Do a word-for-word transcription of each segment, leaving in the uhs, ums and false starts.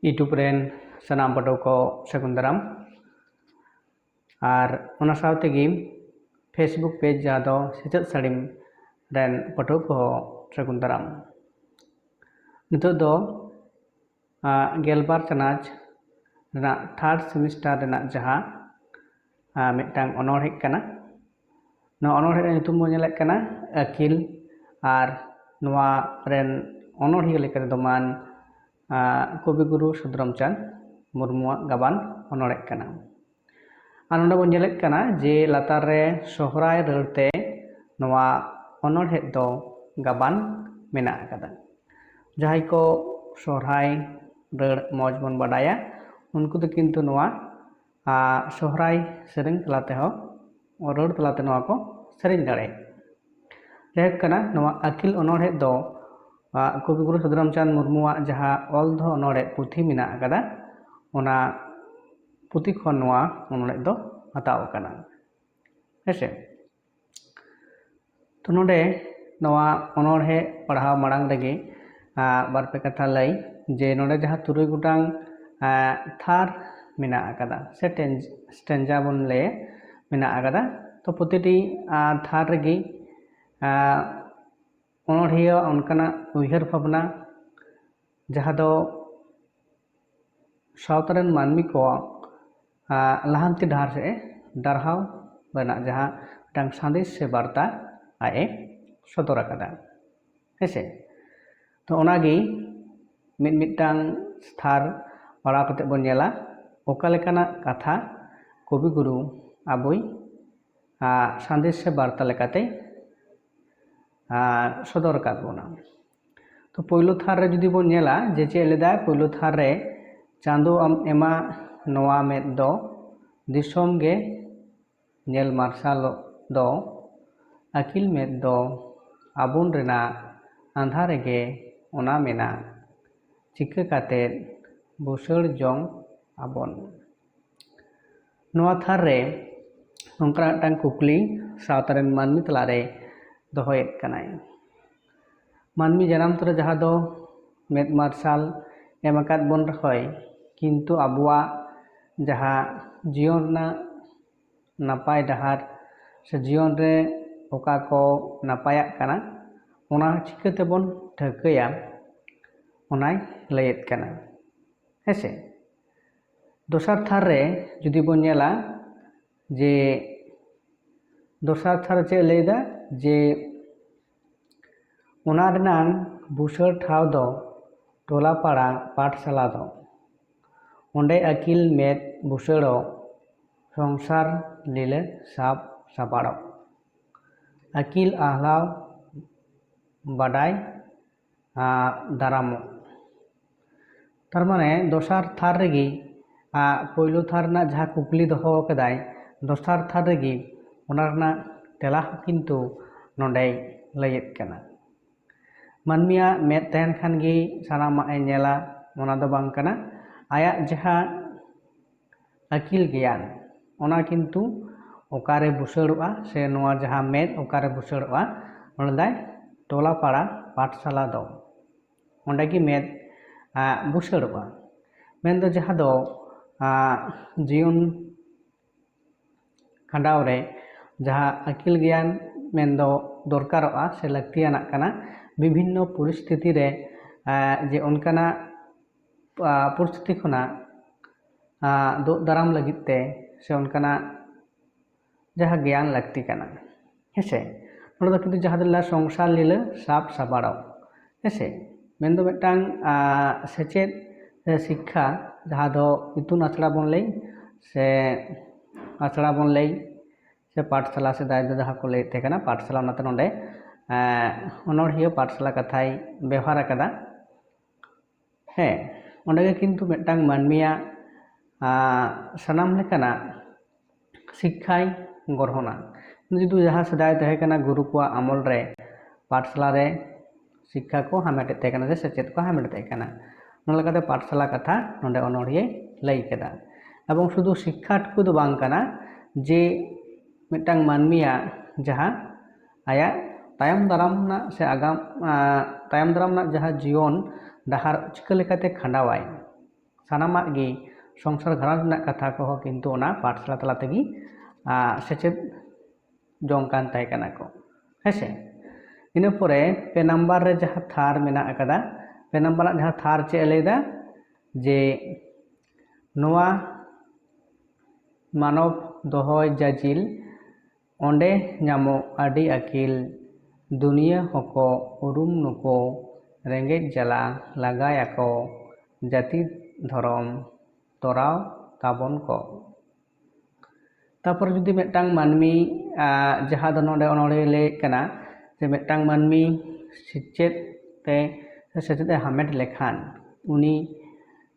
YouTube ᱨᱮᱱ ᱥᱟᱱᱟᱢ ᱯᱟᱹᱴᱷᱩᱣᱟᱹ ᱠᱚ ᱥᱟᱹᱜᱩᱱ ᱫᱟᱨᱟᱢ᱾ ᱟᱨ ᱚᱱᱟ ᱥᱟᱶ ᱛᱮᱜᱮ Facebook page ᱡᱟᱦᱟᱸ ᱫᱚ ᱥᱮᱪᱮᱫ ᱥᱟᱹᱲᱤᱢ ᱨᱮᱱ ᱯᱟᱹᱴᱷᱩᱣᱟᱹ ᱠᱚᱦᱚᱸ ᱥᱟᱹᱜᱩᱱ ᱫᱟᱨᱟᱢ᱾ ᱱᱤᱛᱚᱜ ᱫᱚ ᱜᱮᱞᱵᱟᱨ ᱪᱟᱱᱟᱪ ᱨᱮᱱᱟᱜ third semester ᱨᱮᱱᱟᱜ ᱡᱟᱦᱟᱸ ᱢᱤᱫᱴᱟᱝ ᱚᱱᱚᱬᱦᱮ ᱠᱟᱱᱟ᱾ ᱱᱚᱣᱟ ᱚᱱᱚᱬᱦᱮ ᱨᱮᱱᱟᱜ ᱧᱩᱛᱩᱢ ᱵᱚᱱ ᱧᱮᱞᱮᱫ ᱠᱟᱱᱟ ᱟᱹᱠᱤᱞ᱾ ᱟᱨ ᱱᱚᱣᱟ ᱨᱮᱱ ᱚᱱᱚᱬᱦᱤᱭᱟᱹ ᱞᱮᱠᱟ ᱛᱮᱫᱚ ᱢᱟᱱ ᱠᱚᱵᱤᱜᱩᱨᱩ ᱥᱩᱫᱷᱨᱟᱢᱪᱟᱸᱫᱽ ᱢᱩᱨᱢᱩᱣᱟᱜ ᱜᱟᱵᱟᱱ ᱚᱱᱚᱬᱦᱮ ᱠᱟᱱᱟ᱾ ᱟᱨ ᱱᱚᱰᱮ ᱵᱚᱱ ᱧᱮᱞᱮᱫ ᱠᱟᱱᱟ ᱡᱮ ᱞᱟᱛᱟᱨ ᱨᱮ ᱥᱚᱦᱨᱟᱭ ᱨᱟᱹᱲ ᱛᱮ ᱱᱚᱣᱟ ᱚᱱᱚᱬᱦᱮ ᱫᱚ ᱜᱟᱵᱟᱱ ᱢᱮᱱᱟᱜ ᱟᱠᱟᱫᱟ᱾ ᱡᱟᱦᱟᱸᱭ ᱠᱚ ᱥᱚᱦᱨᱟᱭ ᱨᱟᱹᱲ ᱢᱚᱡᱽ ᱵᱚᱱ ᱵᱟᱰᱟᱭᱟ, ᱩᱱᱠᱩ ᱫᱚ ᱠᱤᱱᱛᱩ ᱱᱚᱣᱟ ᱥᱚᱦᱨᱟᱭ ᱥᱮᱨᱮᱧ ᱛᱟᱞᱟ ᱛᱮᱦᱚᱸ, ᱨᱟᱹᱲ ᱛᱟᱞᱟᱛᱮ ᱱᱚᱣᱟ ᱠᱚ ᱥᱮᱨᱮᱧ ᱫᱟᱲᱮᱭᱟᱜᱼᱟ᱾ ᱡᱟᱭᱦᱳᱠ ᱠᱟᱱᱟ, ᱱᱚᱣᱟ ᱟᱹᱠᱤᱞ ᱚᱱᱚᱬᱦᱮ ᱫᱚ ᱠᱚᱵᱤᱜᱩᱨᱩ ᱥᱩᱫᱷᱨᱟᱢᱪᱟᱸᱫᱽ ᱢᱩᱨᱢᱩᱣᱟᱜ ᱡᱟᱦᱟᱸ ᱚᱞ ᱫᱚᱦᱚ ᱚᱱᱚᱬᱦᱮ ᱯᱩᱛᱷᱤ ᱢᱮᱱᱟᱜ ᱟᱠᱟᱫᱟ, ᱚᱱᱟ ᱯᱩᱛᱷᱤ ᱠᱷᱚᱱ ᱱᱚᱣᱟ ᱚᱱᱚᱬᱦᱮ ᱫᱚ ᱦᱟᱛᱟᱣ ᱟᱠᱟᱱᱟ᱾ ᱦᱮᱸᱥᱮ? ᱛᱚ ᱱᱚᱰᱮ ᱱᱚᱣᱟ ᱚᱱᱚᱬᱦᱮ ᱯᱟᱲᱦᱟᱣ ᱢᱟᱲᱟᱝ ᱨᱮᱜᱮ ᱵᱟᱨᱯᱮ ᱠᱟᱛᱷᱟ ᱞᱟᱹᱭ, ᱡᱮ ᱱᱚᱰᱮ ᱡᱟᱦᱟᱸ ᱛᱩᱨᱩᱭ ᱜᱚᱴᱟᱝ ᱛᱷᱟᱨ ᱢᱮᱱᱟᱜ ᱟᱠᱟᱫᱟ ᱥᱮ ᱥᱴᱮᱱᱡᱟ ᱵᱚᱱ ᱞᱟᱹᱭ ᱢᱮᱱᱟᱜ ᱟᱠᱟᱫᱟ᱾ ᱛᱚ ᱯᱨᱚᱛᱤᱴᱤ ᱛᱷᱟᱨ ᱨᱮᱜᱮ ᱚᱱᱚᱬᱦᱤᱭᱟᱹ ᱚᱱᱠᱟᱱᱟᱜ ᱩᱭᱦᱟᱹᱨ ᱵᱷᱟᱵᱽᱱᱟ ᱡᱟᱦᱟᱸ ᱫᱚ ᱥᱟᱶᱛᱟ ᱨᱮᱱ ᱢᱟᱹᱱᱢᱤ ᱠᱚ ᱞᱟᱦᱟᱱᱛᱤ ᱰᱟᱦᱟᱨ ᱥᱮᱫ ᱮ ᱰᱟᱨᱦᱟᱣ ᱨᱮᱱᱟᱜ ᱡᱟᱦᱟᱸ ᱢᱤᱫᱴᱟᱝ ᱥᱟᱸᱫᱮᱥ ᱥᱮ ᱵᱟᱨᱛᱟ ᱟᱡ ᱮ ᱥᱚᱫᱚᱨ ᱟᱠᱟᱫᱟ᱾ ᱦᱮᱸᱥᱮ? ᱛᱚ ᱚᱱᱟᱜᱮ ᱢᱤᱫ ᱢᱤᱫᱴᱟᱝ ᱛᱷᱟᱨ ᱯᱟᱲᱦᱟᱣ ᱠᱟᱛᱮ ᱵᱚᱱ ᱧᱮᱞᱟ ᱚᱠᱟ ᱞᱮᱠᱟᱱᱟᱜ ᱠᱟᱛᱷᱟ ᱠᱚᱵᱤᱜᱩᱨᱩ ᱟᱵᱚᱭ ᱥᱟᱸᱫᱮᱥ ᱥᱮ ᱵᱟᱨᱛᱟ ᱞᱮᱠᱟᱛᱮ ᱥᱚᱫᱚᱨ ᱟᱠᱟᱫ ᱵᱚᱱᱟ᱾ ᱛᱚ ᱯᱳᱭᱞᱳ ᱛᱷᱟᱨ ᱨᱮ ᱡᱩᱫᱤ ᱵᱚᱱ ᱧᱮᱞᱟ ᱡᱮ ᱪᱮᱫ ᱞᱮᱫᱟᱭ, ᱯᱳᱭᱞᱳ ᱛᱷᱟᱨ ᱨᱮ ᱪᱟᱸᱫᱳ ᱟᱢ ᱮᱢᱟ ᱱᱚᱣᱟ ᱢᱮᱫ ᱫᱚ ᱫᱤᱥᱚᱢ ᱜᱮ ᱧᱮᱞ ᱢᱟᱨᱥᱟᱞᱚᱜ ᱫᱚ ᱟᱹᱠᱤᱞ ᱢᱮᱫ ᱫᱚ ᱟᱵᱚᱱ ᱨᱮᱱᱟᱜ ᱟᱸᱫᱷᱟ ᱨᱮᱜᱮ ᱚᱱᱟ ᱢᱮᱱᱟᱜ, ᱪᱤᱠᱟᱹ ᱠᱟᱛᱮᱫ ᱵᱩᱥᱟᱹᱲ ᱡᱚᱝ ᱟᱵᱚᱱ? ᱱᱚᱣᱟ ᱛᱷᱟᱨ ᱨᱮ ᱱᱚᱝᱠᱟᱱᱟᱜ ᱢᱤᱫᱴᱟᱝ ᱠᱩᱠᱞᱤ ᱥᱟᱶᱛᱟ ᱨᱮᱱ ᱢᱟᱹᱱᱢᱤ ᱛᱟᱞᱟᱨᱮ ᱫᱚᱦᱚᱭᱮᱫ ᱠᱟᱱᱟᱭ᱾ ᱢᱟᱹᱱᱢᱤ ᱡᱟᱱᱟᱢ ᱛᱚᱨᱟ ᱡᱟᱦᱟᱸ ᱫᱚ ᱢᱮᱫ ᱢᱟᱨᱥᱟᱞ ᱮᱢ ᱟᱠᱟᱫ ᱵᱚᱱ ᱨᱮᱦᱚᱸᱭ, ᱠᱤᱱᱛᱩ ᱟᱵᱚᱣᱟᱜ ᱡᱟᱦᱟᱸ ᱡᱤᱭᱚᱱ ᱨᱮᱱᱟᱜ ᱱᱟᱯᱟᱭ ᱰᱟᱦᱟᱨ ᱥᱮ ᱡᱤᱭᱚᱱ ᱨᱮ ᱚᱠᱟ ᱠᱚ ᱱᱟᱯᱟᱭᱟᱜ ᱠᱟᱱᱟ, ᱚᱱᱟ ᱪᱤᱠᱟᱹ ᱛᱮᱵᱚᱱ ᱴᱷᱟᱹᱣᱠᱟᱹᱭᱟ, ᱚᱱᱟᱭ ᱞᱟᱹᱭᱮᱫ ᱠᱟᱱᱟ᱾ ᱦᱮᱸᱥᱮ? ᱫᱚᱥᱟᱨ ᱛᱷᱟᱨ ᱨᱮ ᱡᱩᱫᱤ ᱵᱚᱱ ᱧᱮᱞᱟ ᱡᱮ ᱫᱚᱥᱟᱨ ᱛᱷᱟᱨ ᱪᱮᱫ ᱞᱟᱹᱭᱫᱟ, ᱡᱮ ᱚᱱᱟ ᱨᱮᱱᱟᱝ ᱵᱩᱥᱟᱹᱲ ᱴᱷᱟᱶ ᱫᱚ ᱴᱚᱞᱟ ᱯᱟᱲᱟ ᱯᱟᱴᱷᱥᱟᱞᱟ ᱫᱚ᱾ ᱚᱸᱰᱮ ᱟᱹᱠᱤᱞ ᱢᱮᱫ ᱵᱩᱥᱟᱹᱲᱚᱜ, ᱥᱚᱝᱥᱟᱨ ᱞᱤᱞᱟᱹ ᱥᱟᱵ ᱥᱟᱯᱟᱲᱚᱜ, ᱟᱹᱠᱤᱞ ᱟᱦᱞᱟᱣ ᱵᱟᱰᱟᱭ ᱟᱨ ᱫᱟᱨᱟᱢᱚᱜ᱾ ᱛᱟᱨ ᱢᱟᱱᱮ ᱫᱚᱥᱟᱨ ᱛᱷᱟᱨ ᱨᱮᱜᱮ, ᱟᱨ ᱯᱳᱭᱞᱳ ᱛᱷᱟᱨ ᱨᱮᱱᱟᱜ ᱡᱟᱦᱟᱸ ᱠᱩᱠᱞᱤ ᱫᱚᱦᱚ ᱠᱟᱫᱟᱭ, ᱫᱚᱥᱟᱨ ᱛᱷᱟᱨ ᱨᱮᱜᱮ ᱚᱱᱟ ᱨᱮᱱᱟᱜ ᱛᱮᱞᱟ ᱦᱚᱸ ᱠᱤᱱᱛᱩ ᱱᱚᱰᱮᱭ ᱞᱟᱹᱭᱮᱫ ᱠᱟᱱᱟ᱾ ᱢᱟᱹᱱᱢᱤᱭᱟᱜ ᱢᱮᱫ ᱛᱟᱦᱮᱱ ᱠᱷᱟᱱ ᱜᱮ ᱥᱟᱱᱟᱢᱟᱜ ᱮ ᱧᱮᱞᱟ, ᱚᱱᱟ ᱫᱚ ᱵᱟᱝ ᱠᱟᱱᱟ᱾ ᱟᱭᱟᱜ ᱡᱟᱦᱟᱸ ᱟᱹᱠᱤᱞ ᱜᱮᱭᱟᱱ, ᱚᱱᱟ ᱠᱤᱱᱛᱩ ᱚᱠᱟᱨᱮ ᱵᱩᱥᱟᱹᱲᱚᱜᱼᱟ, ᱥᱮ ᱱᱚᱣᱟ ᱡᱟᱦᱟᱸ ᱢᱮᱫ ᱚᱠᱟᱨᱮ ᱵᱩᱥᱟᱹᱲᱚᱜᱼᱟ, ᱚᱱᱟ ᱫᱟᱭ ᱴᱚᱞᱟ ᱯᱟᱲᱟ ᱯᱟᱴᱷᱥᱟᱞᱟ ᱫᱚ᱾ ᱚᱸᱰᱮ ᱜᱮ ᱢᱮᱫ, ᱟᱜ, ᱵᱩᱥᱟᱹᱲᱚᱜᱼᱟ᱾ ᱢᱮᱱᱫᱚ ᱡᱟᱦᱟᱸ ᱫᱚ, ᱟᱜ, ᱡᱤᱭᱚᱱ ᱠᱷᱟᱸᱰᱟᱣ ᱨᱮ ᱡᱟᱦᱟᱸ ᱟᱹᱠᱤᱞ ᱜᱮᱭᱟᱱ ᱢᱮᱱᱫᱚ ᱫᱚᱨᱠᱟᱨᱚᱜᱼᱟ ᱥᱮ ᱞᱟᱹᱠᱛᱤᱭᱟᱱᱟᱜ ᱠᱟᱱᱟ, ᱵᱤᱵᱷᱤᱱᱱᱚ ᱯᱚᱨᱤᱥᱛᱷᱤᱛᱤ ᱨᱮ, ᱟᱜ, ᱡᱮ ᱚᱱᱠᱟᱱᱟᱜ, ᱟᱜ, ᱯᱚᱨᱤᱥᱛᱷᱤᱛᱤ ᱠᱷᱚᱱᱟᱜ, ᱟᱜ, ᱫᱩᱜ ᱫᱟᱨᱟᱢ ᱞᱟᱹᱜᱤᱫ ᱛᱮ ᱥᱮ ᱚᱱᱠᱟᱱᱟᱜ ᱡᱟᱦᱟᱸ ᱜᱮᱭᱟᱱ ᱞᱟᱹᱠᱛᱤ ᱠᱟᱱᱟ᱾ ᱦᱮᱸᱥᱮ? ᱱᱚᱰᱮ ᱫᱚ ᱠᱤᱱᱛᱩ ᱡᱟᱦᱟᱸ ᱫᱚ ᱞᱟᱹᱭᱟ ᱥᱚᱝᱥᱟᱨ ᱞᱤᱞᱟᱹ ᱥᱟᱵ ᱥᱟᱯᱲᱟᱣ᱾ ᱦᱮᱸᱥᱮ? ᱢᱮᱱᱫᱚ ᱢᱤᱫᱴᱟᱝ, ᱟᱜ, ᱥᱮᱪᱮᱫ ᱥᱮ ᱥᱤᱠᱠᱷᱟ, ᱡᱟᱦᱟᱸ ᱫᱚ ᱤᱛᱩᱱ ᱟᱥᱲᱟ ᱵᱚᱱ ᱞᱟᱹᱭ ᱥᱮ ᱟᱥᱲᱟ ᱵᱚᱱ ᱞᱟᱹᱭ ᱥᱮ ᱯᱟᱴᱷᱥᱟᱞᱟ, ᱥᱮᱫᱟᱭ ᱫᱚ ᱡᱟᱦᱟᱸ ᱠᱚ ᱞᱟᱹᱭᱮᱫ ᱛᱟᱦᱮᱸ ᱠᱟᱱᱟ ᱯᱟᱴᱷᱥᱟᱞᱟ, ᱚᱱᱟᱛᱮ ᱱᱚᱰᱮ, ᱟᱜ, ᱚᱱᱚᱬᱦᱤᱭᱟᱹ ᱯᱟᱴᱷᱥᱟᱞᱟ ᱠᱟᱛᱷᱟᱭ ᱵᱮᱣᱦᱟᱨ ᱟᱠᱟᱫᱟ᱾ ᱦᱮᱸ, ᱚᱸᱰᱮ ᱜᱮ ᱠᱤᱱᱛᱩ ᱢᱤᱫᱴᱟᱝ ᱢᱟᱹᱱᱢᱤᱭᱟᱜ, ᱟᱜ, ᱥᱟᱱᱟᱢ ᱞᱮᱠᱟᱱᱟᱜ ᱥᱤᱠᱠᱷᱟᱭ ᱜᱨᱚᱦᱚᱱᱟ᱾ ᱡᱩᱫᱤ ᱡᱟᱦᱟᱸ ᱥᱮᱫᱟᱭ ᱛᱟᱦᱮᱸ ᱠᱟᱱᱟ ᱜᱩᱨᱩ ᱠᱚᱣᱟᱜ ᱟᱢᱚᱞ ᱨᱮ ᱯᱟᱴᱷᱥᱟᱞᱟ ᱨᱮ ᱥᱤᱠᱠᱷᱟ ᱠᱚ ᱦᱟᱢᱮᱴᱮᱫ ᱛᱟᱦᱮᱸ ᱠᱟᱱᱟ ᱥᱮ ᱥᱮᱪᱮᱫ ᱠᱚ ᱦᱟᱢᱮᱴᱮᱫ ᱛᱟᱦᱮᱸ ᱠᱟᱱᱟ, ᱚᱱᱟ ᱞᱮᱠᱟᱛᱮ ᱯᱟᱴᱷᱥᱟᱞᱟ ᱠᱟᱛᱷᱟ ᱱᱚᱰᱮ ᱚᱱᱚᱬᱦᱤᱭᱟᱹᱭ ᱞᱟᱹᱭ ᱠᱮᱫᱟ᱾ ᱮᱵᱚᱝ ᱥᱩᱫᱷᱩ ᱥᱤᱠᱠᱷᱟ ᱴᱩᱠᱩ ᱫᱚ ᱵᱟᱝ ᱠᱟᱱᱟ, ᱡᱮ ᱢᱤᱫᱴᱟᱝ ᱢᱟᱹᱱᱢᱤᱭᱟᱜ ᱡᱟᱦᱟᱸ ᱟᱭᱟᱜ ᱛᱟᱭᱚᱢ ᱫᱟᱨᱟᱢ ᱨᱮᱱᱟᱜ ᱥᱮ ᱟᱜᱟᱢ, ᱟᱜ, ᱛᱟᱭᱚᱢ ᱫᱟᱨᱟᱢ ᱨᱮᱱᱟᱜ ᱡᱟᱦᱟᱸ ᱡᱤᱭᱚᱱ, ᱰᱟᱦᱟᱨ ᱪᱤᱠᱟᱹ ᱞᱮᱠᱟᱛᱮ ᱠᱷᱟᱸᱰᱟᱣᱟᱭ, ᱥᱟᱱᱟᱢᱟᱜ ᱜᱮ, ᱥᱚᱝᱥᱟᱨ ᱜᱷᱟᱨᱚᱸᱡᱽ ᱨᱮᱱᱟᱜ ᱠᱟᱛᱷᱟ ᱠᱚᱦᱚᱸ ᱠᱤᱱᱛᱩ ᱚᱱᱟ ᱯᱟᱴᱷᱥᱟᱞᱟ ᱛᱟᱞᱟ ᱛᱮᱜᱮ ᱥᱮᱪᱮᱫ ᱡᱚᱝ ᱠᱟᱱ ᱛᱟᱦᱮᱸ ᱠᱟᱱᱟ ᱠᱚ᱾ ᱦᱮᱸᱥᱮ? ᱤᱱᱟᱹ ᱯᱚᱨᱮ ᱯᱮ ᱱᱟᱢᱵᱟᱨ ᱨᱮ ᱡᱟᱦᱟᱸ ᱛᱷᱟᱨ ᱢᱮᱱᱟᱜ ᱟᱠᱟᱫᱟ, ᱯᱮ ᱱᱟᱢᱵᱟᱨ ᱨᱮᱱᱟᱜ ᱡᱟᱦᱟᱸ ᱛᱷᱟᱨ ᱪᱮᱫ ᱮ ᱞᱟᱹᱭᱫᱟ, ᱡᱮ ᱱᱚᱣᱟ ᱢᱟᱱᱚᱵ ᱫᱚᱦᱚᱭ ᱡᱟᱡᱤᱞ, ᱚᱸᱰᱮ ᱧᱟᱢᱚᱜ ᱟᱹᱰᱤ ᱟᱹᱠᱤᱞ, ᱫᱩᱱᱤᱭᱟᱹ ᱦᱚᱸᱠᱚ ᱩᱨᱩᱢ ᱱᱩᱠᱩ, ᱨᱮᱸᱜᱮᱡ ᱡᱟᱞᱟ ᱞᱟᱜᱟᱭᱟᱠᱚ, ᱡᱟᱹᱛᱤ ᱫᱷᱚᱨᱚᱢ ᱛᱚᱨᱟᱣ ᱛᱟᱵᱚᱱ ᱠᱚ᱾ ᱛᱟᱨᱯᱚᱨ ᱡᱩᱫᱤ ᱢᱤᱫᱴᱟᱝ ᱢᱟᱹᱱᱢᱤ, ᱟᱸ, ᱡᱟᱦᱟᱸ ᱫᱚ ᱱᱚᱰᱮ ᱚᱱᱚᱲᱦᱮ ᱞᱟᱹᱭᱮᱫ ᱠᱟᱱᱟ ᱡᱮ ᱢᱤᱫᱴᱟᱝ ᱢᱟᱹᱱᱢᱤ ᱥᱮᱪᱮᱫ ᱛᱮ, ᱥᱮᱪᱮᱫ ᱮ ᱦᱟᱢᱮᱴ ᱞᱮᱠᱷᱟᱱ ᱩᱱᱤ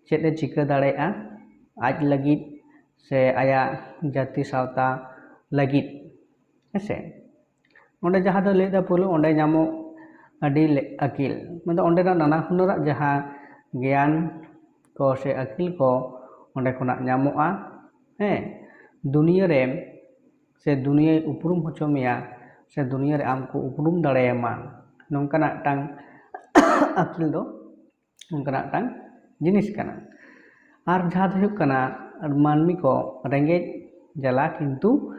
ᱪᱮᱫ ᱮ ᱪᱤᱠᱟᱹ ᱫᱟᱲᱮᱭᱟᱜᱼᱟ ᱟᱡ ᱞᱟᱹᱜᱤᱫ ᱥᱮ ᱟᱭᱟᱜ ᱡᱟᱹᱛᱤ ᱥᱟᱶᱛᱟ ᱞᱟᱹᱜᱤᱫ? ᱦᱮᱸᱥᱮ? ᱚᱸᱰᱮ ᱡᱟᱦᱟᱸ ᱫᱚ ᱞᱟᱹᱭᱫᱟ ᱯᱩᱭᱞᱩ, ᱚᱸᱰᱮ ᱧᱟᱢᱚᱜ ᱟᱹᱰᱤ ᱞᱮ-, ᱟᱹᱠᱤᱞ, ᱢᱮᱱᱫᱚ ᱚᱸᱰᱮᱱᱟᱜ ᱱᱟᱱᱟ ᱦᱩᱱᱟᱹᱨᱟᱜ ᱡᱟᱦᱟᱸ ᱜᱮᱭᱟᱱ ᱠᱚ ᱥᱮ ᱟᱹᱠᱤᱞ ᱠᱚ ᱚᱸᱰᱮ ᱠᱷᱚᱱᱟᱜ ᱧᱟᱢᱚᱜᱼᱟ᱾ ᱦᱮᱸ, ᱫᱩᱱᱤᱭᱟᱹ ᱨᱮ ᱥᱮ ᱫᱩᱱᱤᱭᱟᱹᱭ ᱩᱯᱨᱩᱢ ᱦᱚᱪᱚ ᱢᱮᱭᱟ ᱥᱮ ᱫᱩᱱᱤᱭᱟᱹ ᱨᱮ ᱟᱢ ᱠᱚ ᱩᱯᱨᱩᱢ ᱫᱟᱲᱮᱭᱟᱢᱟ, ᱱᱚᱝᱠᱟᱱᱟᱜ ᱢᱤᱫᱴᱟᱝ ᱟᱹᱠᱤᱞ ᱫᱚ ᱚᱱᱠᱟᱱᱟᱜ ᱢᱤᱫᱴᱟᱝ ᱡᱤᱱᱤᱥ ᱠᱟᱱᱟ᱾ ᱟᱨ ᱡᱟᱦᱟᱸ ᱫᱚ ᱦᱩᱭᱩᱜ ᱠᱟᱱᱟ, ᱢᱟᱹᱱᱢᱤ ᱠᱚ ᱨᱮᱸᱜᱮᱡ ᱡᱟᱞᱟ ᱠᱤᱱᱛᱩ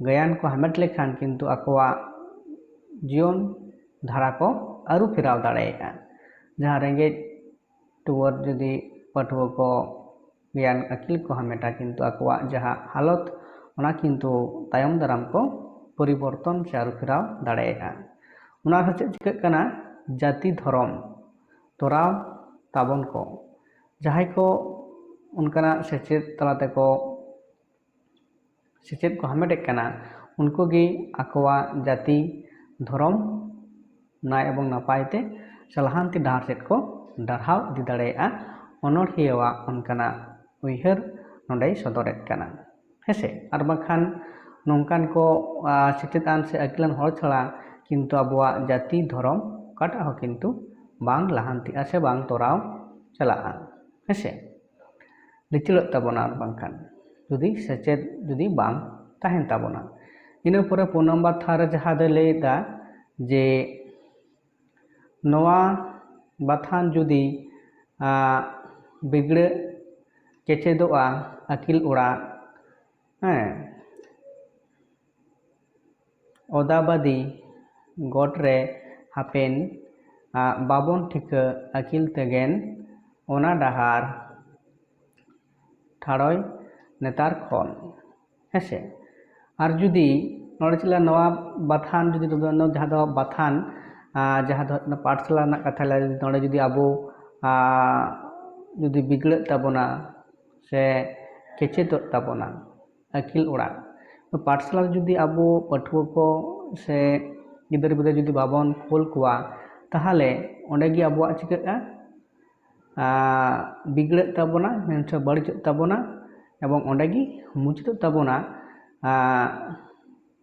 ᱜᱮᱭᱟᱱ ᱠᱚ ᱦᱟᱢᱮᱴ ᱞᱮᱠᱷᱟᱱ ᱠᱤᱱᱛᱩ ᱟᱠᱚᱣᱟᱜ ᱡᱤᱭᱚᱱ ᱫᱷᱟᱨᱟ ᱠᱚ ᱟᱹᱨᱩ ᱯᱷᱮᱨᱟᱣ ᱫᱟᱲᱮᱭᱟᱜᱼᱟ᱾ ᱡᱟᱦᱟᱸ ᱨᱮᱸᱜᱮᱡ ᱴᱩᱣᱟᱹᱨ ᱡᱩᱫᱤ ᱯᱟᱹᱴᱷᱩᱣᱟᱹ ᱠᱚ ᱜᱮᱭᱟᱱ ᱟᱹᱠᱤᱞ ᱠᱚ ᱦᱟᱢᱮᱴᱟ, ᱠᱤᱱᱛᱩ ᱟᱠᱚᱣᱟᱜ ᱡᱟᱦᱟᱸ ᱦᱟᱞᱚᱛ, ᱚᱱᱟ ᱠᱤᱱᱛᱩ ᱛᱟᱭᱚᱢ ᱫᱟᱨᱟᱢ ᱠᱚ ᱯᱚᱨᱤᱵᱚᱨᱛᱚᱱ ᱥᱮ ᱟᱹᱨᱩ ᱯᱷᱮᱨᱟᱣ ᱫᱟᱲᱮᱭᱟᱜᱼᱟ᱾ ᱚᱱᱟ ᱦᱚᱸ ᱪᱮᱫ ᱪᱤᱠᱟᱹᱜ ᱠᱟᱱᱟ? ᱡᱟᱹᱛᱤ ᱫᱷᱚᱨᱚᱢ ᱛᱚᱨᱟᱣ ᱛᱟᱵᱚᱱ ᱠᱚ᱾ ᱡᱟᱦᱟᱸᱭ ᱠᱚ ᱚᱱᱠᱟᱱᱟᱜ ᱥᱮᱪᱮᱫ ᱛᱟᱞᱟ ᱛᱮᱠᱚ ᱥᱮᱪᱮᱫ ᱠᱚ ᱦᱟᱢᱮᱴᱮᱫ ᱠᱟᱱᱟ, ᱩᱱᱠᱩ ᱜᱮ ᱟᱠᱚᱣᱟᱜ ᱡᱟᱹᱛᱤ ᱫᱷᱚᱨᱚᱢ ᱱᱟᱭ ᱮᱵᱚᱝ ᱱᱟᱯᱟᱭ ᱛᱮ ᱥᱮ ᱞᱟᱦᱟᱱᱛᱤ ᱰᱟᱦᱟᱨ ᱥᱮᱫ ᱠᱚ ᱰᱟᱨᱦᱟᱣ ᱤᱫᱤ ᱫᱟᱲᱮᱭᱟᱜᱼᱟ᱾ ᱚᱱᱚᱬᱦᱤᱭᱟᱹᱣᱟᱜ ᱚᱱᱠᱟᱱᱟᱜ ᱩᱭᱦᱟᱹᱨ ᱱᱚᱰᱮᱭ ᱥᱚᱫᱚᱨᱮᱫ ᱠᱟᱱᱟ᱾ ᱦᱮᱸᱥᱮ? ᱟᱨ ᱵᱟᱝᱠᱷᱟᱱ ᱱᱚᱝᱠᱟᱱ ᱠᱚ, ᱟ, ᱥᱮᱪᱮᱫᱟᱱ ᱥᱮ ᱟᱹᱠᱤᱞᱟᱱ ᱦᱚᱲ ᱪᱷᱟᱲᱟ ᱠᱤᱱᱛᱩ ᱟᱵᱚᱣᱟᱜ ᱡᱟᱹᱛᱤ ᱫᱷᱚᱨᱚᱢ ᱚᱠᱟᱴᱟᱜ ᱦᱚᱸ ᱠᱤᱱᱛᱩ ᱵᱟᱝ ᱞᱟᱦᱟᱱᱛᱤᱜᱼᱟ ᱥᱮ ᱵᱟᱝ ᱛᱚᱨᱟᱣ ᱪᱟᱞᱟᱜᱼᱟ᱾ ᱦᱮᱸᱥᱮ? ᱞᱤᱪᱟᱹᱲᱚᱜ ᱛᱟᱵᱚᱱᱟ, ᱟᱨ ᱵᱟᱝᱠᱷᱟᱱ ᱡᱩᱫᱤ ᱥᱮᱪᱮᱫ ᱡᱩᱫᱤ ᱵᱟᱝ ᱛᱟᱦᱮᱱ ᱛᱟᱵᱚᱱᱟ᱾ ᱤᱱᱟᱹ ᱯᱚᱨᱮ ᱯᱩᱱ ᱱᱟᱢᱵᱟᱨ ᱛᱷᱟᱨ ᱨᱮ ᱡᱟᱦᱟᱸ ᱫᱚᱭ ᱞᱟᱹᱭ ᱮᱫᱟ ᱡᱮ ᱱᱚᱣᱟ ᱵᱟᱛᱷᱟᱱ ᱡᱩᱫᱤ ᱟᱜ, ᱵᱤᱜᱽᱲᱟᱹᱜ ᱠᱮᱪᱮᱫᱚᱜᱼᱟ ᱟᱹᱠᱤᱞ ᱚᱲᱟᱜ, ᱦᱮᱸ, ᱚᱫᱟᱵᱟᱫᱤ ᱜᱚᱴ ᱨᱮ ᱦᱟᱯᱮᱱ ᱟᱜ, ᱵᱟᱵᱚᱱ ᱴᱷᱤᱠᱟᱹ ᱟᱹᱠᱤᱞ ᱛᱮᱜᱮᱱ ᱚᱱᱟ ᱰᱟᱦᱟᱨ ᱴᱷᱟᱲᱚᱭ ᱱᱮᱛᱟᱨ ᱠᱷᱚᱱ, ᱦᱮᱸᱥᱮ᱾ ᱟᱨ ᱡᱩᱫᱤ ᱱᱚᱰᱮ ᱪᱮᱫ ᱞᱮᱠᱟ ᱱᱚᱣᱟ ᱵᱟᱛᱷᱟᱱ ᱡᱩᱫᱤ ᱱᱚᱣᱟ ᱡᱟᱦᱟᱸ ᱫᱚ ᱵᱟᱛᱷᱟᱱ, ᱟᱨ ᱡᱟᱦᱟᱸ ᱫᱚ ᱦᱩᱭᱩᱜ ᱠᱟᱱᱟ ᱯᱟᱴᱷᱥᱟᱞᱟ ᱨᱮᱱᱟᱜ ᱠᱟᱛᱷᱟ ᱞᱟᱹᱭ, ᱱᱚᱰᱮ ᱡᱩᱫᱤ ᱟᱵᱚ ᱟᱨ ᱡᱩᱫᱤ ᱵᱤᱜᱽᱲᱟᱹᱜ ᱛᱟᱵᱚᱱᱟ ᱥᱮ ᱠᱮᱪᱮᱫᱚᱜ ᱛᱟᱵᱚᱱᱟ ᱟᱹᱠᱤᱞ ᱚᱲᱟᱜ, ᱯᱟᱴᱷᱥᱟᱞᱟ ᱨᱮ ᱡᱩᱫᱤ ᱟᱵᱚ ᱯᱟᱹᱴᱷᱩᱣᱟᱹ ᱠᱚ ᱥᱮ ᱜᱤᱫᱟᱹᱨ ᱯᱤᱫᱟᱹᱨ ᱡᱩᱫᱤ ᱵᱟᱵᱚᱱ ᱠᱳᱞ ᱠᱚᱣᱟ, ᱛᱟᱦᱚᱞᱮ ᱚᱸᱰᱮ ᱜᱮ ᱟᱵᱚᱣᱟᱜ ᱪᱤᱠᱟᱹᱜᱼᱟ? ᱟᱨ ᱵᱤᱜᱽᱲᱟᱹᱜ ᱛᱟᱵᱚᱱᱟ, ᱢᱮᱱᱥᱮ ᱵᱟᱹᱲᱤᱡᱚᱜ ᱛᱟᱵᱚᱱᱟ, ᱮᱵᱚᱝ ᱚᱸᱰᱮ ᱜᱮ ᱢᱩᱪᱟᱹᱫᱚᱜ ᱛᱟᱵᱚᱱᱟ ᱟᱨ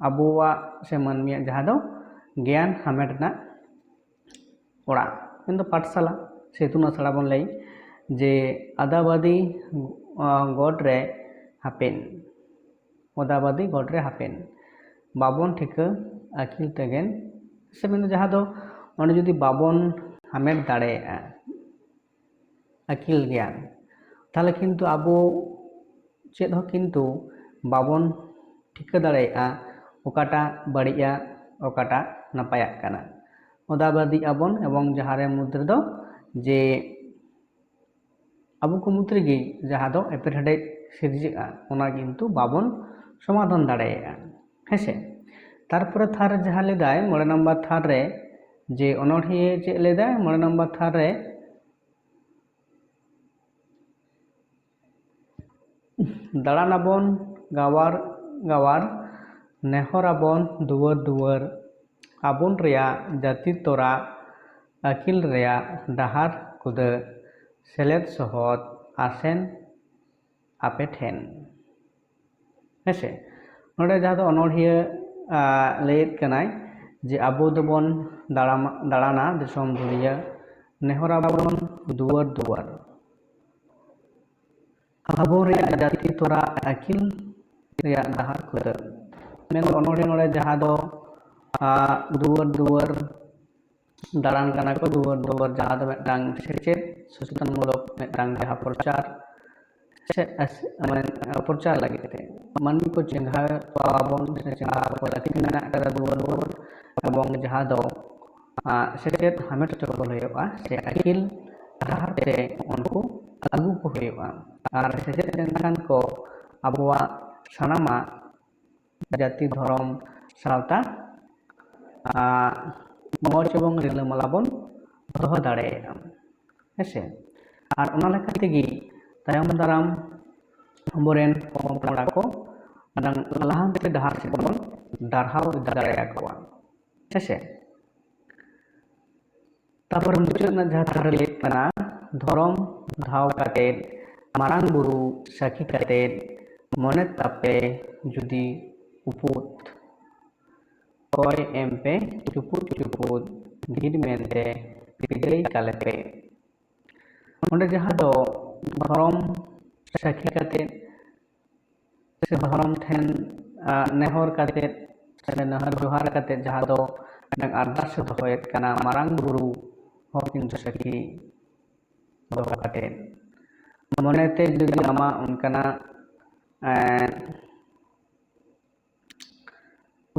ᱟᱵᱚᱣᱟᱜ ᱥᱮ ᱢᱟᱹᱱᱢᱤᱭᱟᱜ ᱡᱟᱦᱟᱸ ᱫᱚ ᱜᱮᱭᱟᱱ ᱦᱟᱢᱮᱴ ᱨᱮᱱᱟᱜ ᱚᱲᱟᱜ, ᱢᱮᱱᱫᱚ ᱯᱟᱴᱷᱥᱟᱞᱟ ᱥᱮ ᱤᱛᱩᱱ ᱟᱥᱲᱟ ᱵᱚᱱ ᱞᱟᱹᱭ, ᱡᱮ ᱟᱫᱟᱵᱟᱫᱤ ᱟᱸ, ᱜᱚᱰ ᱨᱮ ᱦᱟᱯᱮᱱ, ᱚᱫᱟᱵᱟᱫᱤ ᱜᱚᱰ ᱨᱮ ᱦᱟᱯᱮᱱ ᱵᱟᱵᱚᱱ ᱴᱷᱤᱠᱟᱹ ᱟᱹᱠᱤᱞ ᱛᱮᱜᱮᱱ, ᱥᱮ ᱢᱮᱱᱫᱚ ᱡᱟᱦᱟᱸ ᱫᱚ ᱚᱸᱰᱮ ᱡᱩᱫᱤ ᱵᱟᱵᱚᱱ ᱦᱟᱢᱮᱴ ᱫᱟᱲᱮᱭᱟᱜᱼᱟ ᱟᱹᱠᱤᱞ ᱜᱮᱭᱟᱱ, ᱛᱟᱦᱚᱞᱮ ᱠᱤᱱᱛᱩ ᱟᱵᱚ ᱪᱮᱫ ᱦᱚᱸ ᱠᱤᱱᱛᱩ ᱵᱟᱵᱚᱱ ᱴᱷᱤᱠᱟᱹ ᱫᱟᱲᱮᱭᱟᱜᱼᱟ ᱚᱠᱟᱴᱟᱜ ᱵᱟᱹᱲᱤᱡᱼᱟ, ᱚᱠᱟᱴᱟᱜ ᱱᱟᱯᱟᱭᱟᱜ ᱠᱟᱱᱟ᱾ ᱚᱫᱟᱵᱟᱫᱤᱜ ᱟᱵᱚᱱ ᱮᱵᱚᱝ ᱡᱟᱦᱟᱸ ᱨᱮ ᱢᱩᱫᱽ ᱨᱮᱫᱚ ᱡᱮ ᱟᱵᱚ ᱠᱚ ᱢᱩᱫᱽ ᱨᱮᱜᱮ ᱡᱟᱦᱟᱸ ᱫᱚ ᱮᱯᱮᱨᱦᱮᱸᱰᱮᱡ ᱥᱤᱨᱡᱟᱹᱜᱼᱟ, ᱚᱱᱟ ᱠᱤᱱᱛᱩ ᱵᱟᱵᱚᱱ ᱥᱚᱢᱟᱫᱷᱟᱱ ᱫᱟᱲᱮᱭᱟᱜᱼᱟ, ᱦᱮᱸᱥᱮ᱾ ᱛᱟᱨᱯᱚᱨᱮ ᱛᱷᱟᱨ ᱨᱮ ᱡᱟᱦᱟᱸ ᱞᱟᱹᱭᱫᱟᱭ, ᱢᱚᱬᱮ ᱱᱟᱢᱵᱟᱨ ᱛᱷᱟᱨ ᱨᱮ, ᱡᱮ ᱚᱱᱚᱬᱦᱤᱭᱟᱹ ᱪᱮᱫ ᱞᱟᱹᱭᱫᱟᱭ? ᱢᱚᱬᱮ ᱱᱟᱢᱵᱟᱨ ᱛᱷᱟᱨ ᱨᱮ, ᱫᱟᱬᱟᱱᱟᱵᱚᱱ ᱜᱟᱣᱟᱨ ᱜᱟᱣᱟᱨ, ᱱᱮᱦᱚᱨᱟᱵᱚᱱ ᱫᱩᱣᱟᱹᱨ ᱫᱩᱣᱟᱹᱨ, ᱟᱵᱚᱱ ᱨᱮᱭᱟᱜ ᱡᱟᱹᱛᱤ ᱛᱚᱨᱟ ᱟᱹᱠᱤᱞ ᱨᱮᱭᱟᱜ ᱰᱟᱦᱟᱨ ᱠᱩᱫᱟᱹ, ᱥᱮᱞᱮᱫ ᱥᱚᱦᱚᱫ ᱟᱥᱮᱱ ᱟᱯᱮ ᱴᱷᱮᱱ᱾ ᱦᱮᱸᱥᱮ, ᱱᱚᱰᱮ ᱡᱟᱦᱟᱸ ᱫᱚ ᱚᱱᱚᱬᱦᱤᱭᱟᱹ ᱟᱜ ᱞᱟᱹᱭᱮᱫ ᱠᱟᱱᱟᱭ ᱡᱮ ᱟᱵᱚ ᱫᱚᱵᱚᱱ ᱫᱟᱬᱟᱢᱟ-, ᱫᱟᱬᱟᱱᱟ ᱫᱤᱥᱚᱢ ᱫᱩᱱᱤᱭᱟᱹ, ᱱᱮᱦᱚᱨᱟᱵᱚᱱ ᱫᱩᱣᱟᱹᱨ ᱫᱩᱣᱟᱹᱨ, ᱟᱵᱚ ᱨᱮᱭᱟᱜ ᱡᱟᱹᱛᱤ ᱛᱚᱨᱟ ᱟᱹᱠᱤᱞ ᱨᱮᱭᱟᱜ ᱰᱟᱦᱟᱨ ᱠᱷᱩᱞᱟᱹᱣ᱾ ᱢᱮᱱᱫᱚ ᱚᱱᱚᱬᱦᱮ ᱱᱚᱰᱮ ᱡᱟᱦᱟᱸ ᱫᱚ ᱟᱜ, ᱫᱩᱣᱟᱹᱨ ᱫᱩᱣᱟᱹᱨ ᱫᱟᱬᱟᱱ ᱠᱟᱱᱟ ᱠᱚ ᱫᱩᱣᱟᱹᱨ ᱫᱩᱣᱟᱹᱨ, ᱡᱟᱦᱟᱸ ᱫᱚ ᱢᱤᱫᱴᱟᱝ ᱥᱮᱪᱮᱫ ᱥᱚᱪᱮᱛᱚᱱ ᱢᱩᱞᱚᱠ ᱢᱤᱫᱴᱟᱝ ᱡᱟᱦᱟᱸ ᱯᱨᱚᱪᱟᱨ ᱥᱮ ᱟᱥ-, ᱢᱟᱱᱮ ᱯᱨᱚᱪᱟᱨ ᱞᱟᱹᱜᱤᱫ ᱛᱮ ᱢᱟᱹᱱᱢᱤ ᱠᱚ ᱪᱮᱸᱜᱷᱟᱣ ᱠᱚᱣᱟ ᱵᱚᱱ ᱥᱮ ᱪᱮᱸᱜᱷᱟᱣ ᱠᱚ ᱞᱟᱹᱠᱛᱤ ᱢᱮᱱᱟᱜ ᱟᱠᱟᱫᱟ ᱫᱩᱣᱟᱹᱨ ᱫᱩᱣᱟᱹᱨ, ᱮᱵᱚᱝ ᱡᱟᱦᱟᱸ ᱫᱚ, ᱟᱸ, ᱥᱮᱪᱮᱫ ᱦᱟᱢᱮᱴ ᱦᱚᱪᱚ ᱠᱚ ᱦᱩᱭᱩᱜᱼᱟ ᱥᱮ ᱟᱹᱠᱤᱞ ᱰᱟᱦᱟᱨ ᱛᱮ ᱩᱱᱠᱩ ᱟᱹᱜᱩ ᱠᱚ ᱦᱩᱭᱩᱜᱼᱟ᱾ ᱟᱨ ᱥᱮᱪᱮᱫ ᱞᱮᱱᱠᱷᱟᱱ ᱠᱚ ᱟᱵᱚᱣᱟᱜ ᱥᱟᱱᱟᱢᱟᱜ ᱡᱟᱹᱛᱤ, ᱫᱷᱚᱨᱚᱢ, ᱥᱟᱶᱛᱟ, ᱟᱸ, ᱢᱚᱡᱽ ᱮᱵᱚᱝ ᱨᱤᱞᱟᱹᱢᱟᱞᱟ ᱵᱚᱱ ᱫᱚᱦᱚ ᱫᱟᱲᱮᱭᱟᱜᱼᱟ᱾ ᱦᱮᱸᱥᱮ? ᱟᱨ ᱚᱱᱟ ᱞᱮᱠᱟ ᱛᱮᱜᱮ ᱛᱟᱭᱚᱢ ᱫᱟᱨᱟᱢ ᱟᱵᱚᱨᱮᱱ ᱯᱚᱝᱼᱯᱚᱝᱲᱟ ᱠᱚ ᱢᱟᱨᱟᱝ ᱞᱟᱦᱟᱱᱛᱤ ᱰᱟᱦᱟᱨ ᱥᱮᱫ ᱵᱚᱱ ᱰᱟᱨᱦᱟᱣ ᱤᱫᱤ ᱫᱟᱲᱮᱭᱟᱠᱚᱣᱟ᱾ ᱦᱮᱸᱥᱮ? ᱛᱟᱯᱚᱨ ᱢᱩᱪᱟᱹᱫ ᱨᱮᱱᱟᱜ ᱡᱟᱦᱟᱸ ᱛᱷᱟᱹᱨᱤ ᱞᱟᱹᱭ ᱠᱟᱱᱟ, ᱫᱷᱚᱨᱚᱢ ᱫᱷᱟᱣ ᱠᱟᱛᱮ, ᱢᱟᱨᱟᱝ ᱵᱩᱨᱩ ᱥᱟᱹᱠᱷᱤ ᱠᱟᱛᱮ, ᱢᱚᱱᱮ ᱛᱟᱯᱮ ᱡᱩᱫᱤ ᱩᱯᱩᱫ, ᱠᱚᱭ ᱮᱢ ᱯᱮ ᱪᱩᱯᱩᱫ ᱪᱩᱯᱩᱫ, ᱜᱤᱰ ᱢᱮᱱᱛᱮ ᱵᱤᱫᱟᱹᱭ ᱠᱟᱞᱮ ᱯᱮ᱾ ᱚᱸᱰᱮ ᱡᱟᱦᱟᱸ ᱫᱚ ᱫᱷᱚᱨᱚᱢ ᱥᱟᱹᱠᱷᱤ ᱠᱟᱛᱮ ᱥᱮ ᱫᱷᱚᱨᱚᱢ ᱴᱷᱮᱱ, ᱟ, ᱱᱮᱦᱚᱨ ᱠᱟᱛᱮ ᱥᱮ ᱱᱮᱦᱚᱨ ᱡᱚᱦᱟᱨ ᱠᱟᱛᱮ ᱡᱟᱦᱟᱸ ᱫᱚ ᱢᱤᱫᱴᱟᱝ ᱟᱨᱫᱟᱥ ᱮ ᱫᱚᱦᱚᱭᱮᱫ ᱠᱟᱱᱟ, ᱢᱟᱨᱟᱝ ᱵᱩᱨᱩ ᱦᱚᱸ ᱠᱤᱱᱛᱩ ᱥᱟᱹᱠᱷᱤ ᱫᱚᱦᱚ ᱠᱟᱛᱮ, ᱢᱚᱱᱮᱛᱮ ᱡᱩᱫᱤ ᱟᱢᱟᱜ ᱚᱱᱠᱟᱱᱟᱜ, ᱮᱸ,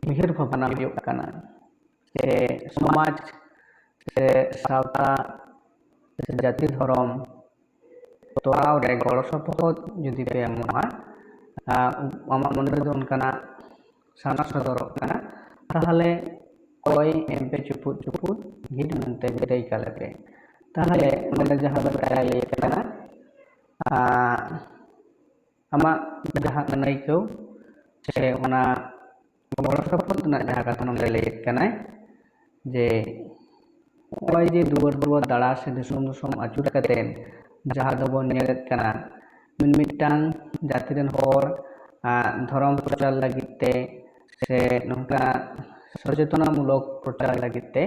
ᱩᱭᱦᱟᱹᱨ ᱵᱷᱟᱵᱽᱱᱟ ᱦᱩᱭᱩᱜ ᱠᱟᱱᱟ ᱡᱮ ᱥᱚᱢᱟᱡᱽ ᱥᱮ ᱥᱟᱶᱛᱟ ᱥᱮ ᱡᱟᱹᱛᱤ ᱫᱷᱚᱨᱚᱢ ᱛᱚᱨᱟᱣ ᱨᱮ ᱜᱚᱲᱚ ᱥᱚᱯᱚᱦᱚᱫ ᱡᱩᱫᱤ ᱯᱮ ᱮᱢᱚᱜᱼᱟ, ᱟᱨ ᱟᱢᱟᱜ ᱢᱚᱱᱮ ᱨᱮᱫᱚ ᱚᱱᱠᱟᱱᱟᱜ ᱥᱟᱱᱟ ᱥᱚᱫᱚᱨᱚᱜ ᱠᱟᱱᱟ, ᱛᱟᱦᱚᱞᱮ ᱠᱚᱭ ᱮᱢ ᱯᱮ ᱪᱩᱯᱩᱫ ᱪᱩᱯᱩᱫ ᱜᱤᱰ ᱢᱮᱱᱛᱮ ᱵᱤᱫᱟᱹᱭ ᱠᱟᱞᱮ ᱯᱮ᱾ ᱛᱟᱦᱚᱞᱮ ᱚᱸᱰᱮ ᱡᱟᱦᱟᱸ ᱞᱮᱠᱟᱭ ᱞᱟᱹᱭ ᱠᱟᱱᱟ, ᱟᱨ ᱟᱢᱟᱜ ᱡᱟᱦᱟᱸ ᱟᱹᱱᱟᱹᱭᱠᱟᱹᱣ ᱥᱮ ᱚᱱᱟ ᱜᱚᱲᱚ ᱥᱚᱯᱚᱦᱚᱫ ᱨᱮᱱᱟᱜ ᱡᱟᱦᱟᱸ ᱠᱟᱛᱷᱟ ᱱᱚᱰᱮ ᱞᱟᱹᱭᱮᱫ ᱠᱟᱱᱟᱭ ᱡᱮ ᱱᱚᱜᱼᱚᱭ ᱡᱮ ᱫᱩᱣᱟᱹᱨ ᱫᱩᱣᱟᱹᱨ ᱫᱟᱬᱟ ᱥᱮ ᱫᱤᱥᱚᱢ ᱫᱤᱥᱚᱢ ᱟᱹᱪᱩᱨ ᱠᱟᱛᱮ ᱡᱟᱦᱟᱸ ᱫᱚᱵᱚᱱ ᱧᱮᱞᱮᱫ ᱠᱟᱱᱟ, ᱢᱤᱫ ᱢᱤᱫᱴᱟᱝ ᱡᱟᱹᱛᱤ ᱨᱮᱱ ᱦᱚᱲ, ᱟᱸ, ᱫᱷᱚᱨᱚᱢ ᱯᱨᱚᱪᱟᱨ ᱞᱟᱹᱜᱤᱫ ᱛᱮ ᱥᱮ ᱱᱚᱝᱠᱟ ᱥᱚᱪᱮᱛᱚᱱᱟᱢᱩᱞᱚᱠ ᱯᱨᱚᱪᱟᱨ ᱞᱟᱹᱜᱤᱫ ᱛᱮ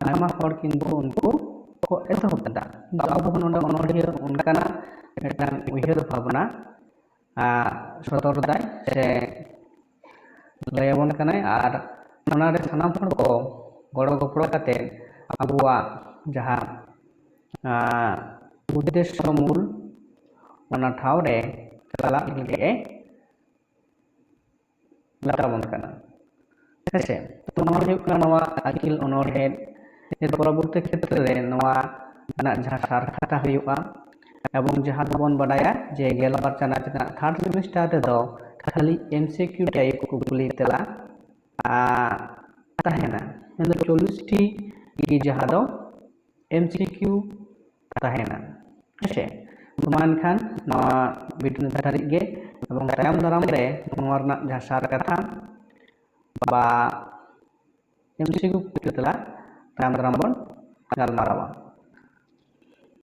ᱟᱭᱢᱟ ᱦᱚᱲ ᱠᱤᱱᱛᱩ ᱩᱱᱠᱩ ᱠᱚ ᱮᱛᱚᱦᱚᱵ ᱮᱫᱟ᱾ ᱟᱫᱚ ᱟᱵᱚ ᱦᱚᱸ ᱱᱚᱰᱮ ᱚᱱᱚᱞᱤᱭᱟᱹ ᱚᱱᱠᱟᱱᱟᱜ ᱢᱤᱫᱴᱟᱝ ᱩᱭᱦᱟᱹᱨ ᱵᱷᱟᱵᱽᱱᱟ, ᱟᱸ, ᱥᱚᱫᱚᱨ ᱮᱫᱟᱭ ᱥᱮ ᱞᱟᱹᱭ ᱟᱵᱚᱱ ᱠᱟᱱᱟᱭ᱾ ᱟᱨ ᱚᱱᱟᱨᱮ ᱥᱟᱱᱟᱢ ᱦᱚᱲ ᱠᱚ ᱜᱚᱲᱚ ᱜᱚᱯᱚᱲᱚ ᱠᱟᱛᱮ ᱟᱵᱚᱣᱟᱜ ᱡᱟᱦᱟᱸ ᱩᱫᱽᱫᱮᱥᱥᱚ ᱢᱩᱞ, ᱚᱱᱟ ᱴᱷᱟᱶ ᱨᱮ ᱪᱟᱞᱟᱜ ᱞᱟᱹᱜᱤᱫ ᱮ ᱢᱮᱛᱟ ᱵᱚᱱ ᱠᱟᱱᱟ᱾ ᱦᱮᱸᱥᱮ? ᱛᱚ ᱱᱚᱣᱟ ᱦᱩᱭᱩᱜ ᱠᱟᱱᱟ ᱱᱚᱣᱟ ᱟᱹᱠᱤᱞ ᱚᱱᱚᱬᱦᱮ᱾ ᱮᱨ ᱯᱚᱨᱚᱵᱚᱨᱛᱤ ᱠᱷᱮᱛᱨᱮ ᱨᱮ ᱱᱚᱣᱟ ᱨᱮᱱᱟᱜ ᱡᱟᱦᱟᱸ ᱥᱟᱨ ᱠᱟᱛᱷᱟ ᱦᱩᱭᱩᱜᱼᱟ, ᱮᱵᱚᱝ ᱡᱟᱦᱟᱸ ᱫᱚᱵᱚᱱ ᱵᱟᱰᱟᱭᱟ ᱡᱮ ᱜᱮᱞᱵᱟᱨ ᱪᱟᱱᱟᱪ ᱨᱮᱱᱟᱜ ᱛᱷᱟᱨᱰ ᱥᱮᱢᱤᱥᱴᱟᱨ ᱨᱮᱫᱚ ᱠᱷᱟᱹᱞᱤ ᱮᱢᱥᱤᱠᱤᱭᱩ ᱴᱟᱭᱤᱯ ᱠᱩᱠᱞᱤ ᱛᱮᱞᱟ ᱛᱟᱦᱮᱱᱟ᱾ ᱢᱮᱱᱫᱚ ᱪᱚᱞᱞᱤᱥ ᱴᱤ ᱜᱮ ᱡᱟᱦᱟᱸ ᱫᱚ ᱮᱢᱥᱤᱠᱤᱭᱩ ᱛᱟᱦᱮᱱᱟ᱾ ᱦᱮᱸᱥᱮ? ᱢᱟ ᱮᱱᱠᱷᱟᱱ ᱱᱚᱣᱟ ᱵᱷᱤᱰᱤᱭᱳ ᱫᱷᱟᱹᱨᱤᱡ ᱜᱮ, ᱮᱵᱚᱝ ᱛᱟᱭᱚᱢ ᱫᱟᱨᱟᱢ ᱨᱮ ᱱᱚᱣᱟ ᱨᱮᱱᱟᱜ ᱡᱟᱦᱟᱸ ᱥᱟᱨ ᱠᱟᱛᱷᱟ ᱵᱟ ᱮᱢᱥᱤᱠᱤᱭᱩ ᱛᱮᱞᱟ ᱛᱟᱭᱚᱢ ᱫᱟᱨᱟᱢ ᱵᱚᱱ ᱜᱟᱞᱢᱟᱨᱟᱣᱟ᱾